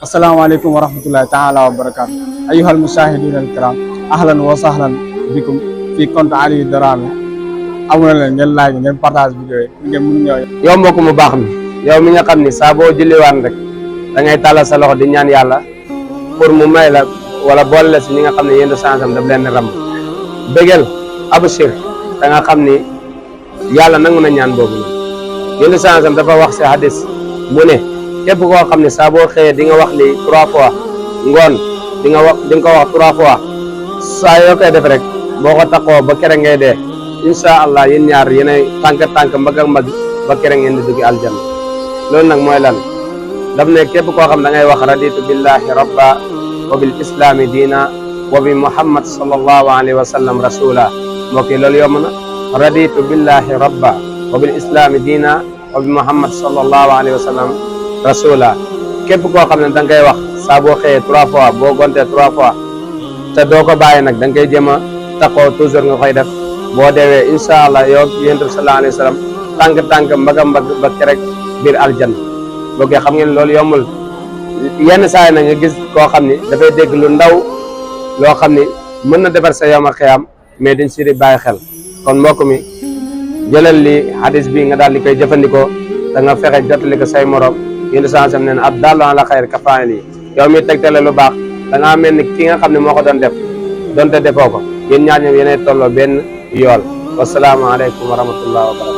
Assalamualaikum warahmatullahi taala wabarakatuh. Ayyuhal mushahidin al-kiram, ahlan wa sahlan bikum fi compte Ali Darame. Amuna leen ngeen like ngeen partage vidéo yi ngeen mun ñëw. yow mbokk mu baax mi yow mi nga xam ni saa boo julliwaan rek da ngay tàllal sa loxo di ñaan yàlla pour mu may la wala boole la si ñi nga xam ne yenn sansam daf leen ram bëggeel abshir da nga xam ni yàlla nangu na ñaan boobu yenn sansam dafa wax si hadis mu ne képp koo xam ne saa boo xëyee di nga wax lii 3 fois ngoon di nga ko wax 3 fois saa yoo koy def rek boo ko taxoo ba kere ngay dee incha allah yéen ñaar yéenay tànk mbagg ak mbagg ba kere ngeen di dugg aljanna loolu nag mooy lan daf ne képp koo xam da ngay wax raditu billahi rabba wa bil islami diina wa bi muhammad sallallahu alayhi wa sallam rasula mbokk yi loolu yomb na raditu billahi rabba wa bil islami diina wa bi muhammad sallallahu alayhi wa sallam rasula képp koo xam ne da nga koy wax saa boo xëyee 3 fois boo gontee 3 fois te doo ko bàyyi nag da nga koy jéem a taxoo toujours nga koy def boo deewee incha allah yow yonent bi sallallahu alayhi wa sallam tànk mbaga mbagg ba kerek biir aljanna boo koy xam ngeen loolu yombul yenn saa yi na nga gis koo xam ni dafay dégg lu ndaw loo xam ni mën na defar sa yawmal xiyaam mais dañ si di bàyyi xel kon mbokk mi jëlal li hadis bi nga daal di koy jëfandikoo da nga fexe jotali ko say morom yéen sansam ne ab dallu ala xayr kafaa'il yi yow mi tegtale lu baax da ngaa mel ni ki nga xam ne moo ko doon def donte defoo ko yéen ñaar ñoom yéenay tolloo benn yool wasalaamu aleykum wa rahmatullah wa barakatu